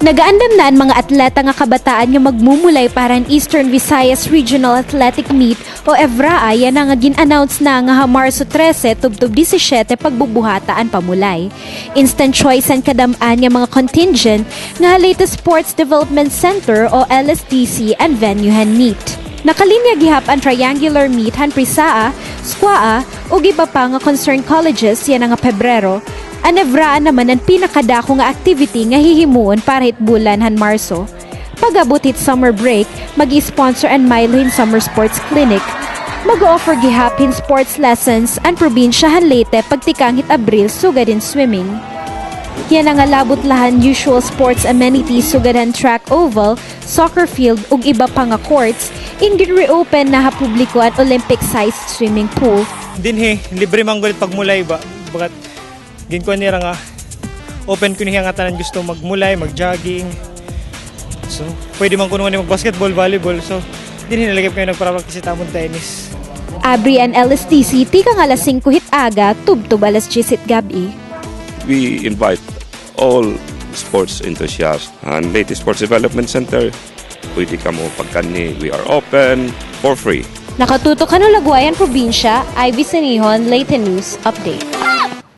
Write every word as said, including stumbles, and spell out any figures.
Nagaandam na an mga atleta nga kabataan nga magmumulay para han Eastern Visayas Regional Athletic Meet o EVRAA, yana nga gin-announce na nga ha Marso trese tubtob disisiete pagbubuhata an pamulay. Instant choice an kadam-an nga mga contingent nga ha Leyte Sports Development Center o L S D C an venue han meet. Nakalinya gihap an triangular meet han PRISAA, SQUAA, ug iba pa nga concerned colleges yana nga Pebrero. An EVRAA naman an pinakadako nga activity nga hihimuon para hit bulan han Marso. Pag-abot hit summer break, mag-i-sponsor an Milo hin Summer Sports Clinic. Mag-o-offer gihap hin sports lessons an probinsya han Leyte pagtikang hit Abril sugad hin swimming. Yana nga labot la han usual sports amenities sugad han track oval, soccer field ug iba pa nga courts, in gin-reopen na ha publiko an Olympic-sized swimming pool. Dinhi, libre man gud pagmulay ba? Bagat ginkuan nira nga open kuno hiya nga tanan gusto magmulay, mag-jogging. So, pwede man kuno nga mag-basketball, volleyball. So, dinhi na la gihap kami nagpara-practice hit amon tennis. Abri an L S D C tikang alas singko hit aga tubtob alas dyes hit gab-i. We invite all sports enthusiasts and Leyte Sports Development Center. Pwede kamo pagkanhi. We are open for free. Nakatutok han Hulagway han Probinsya, Ivy Sinihon, Leyte News Update.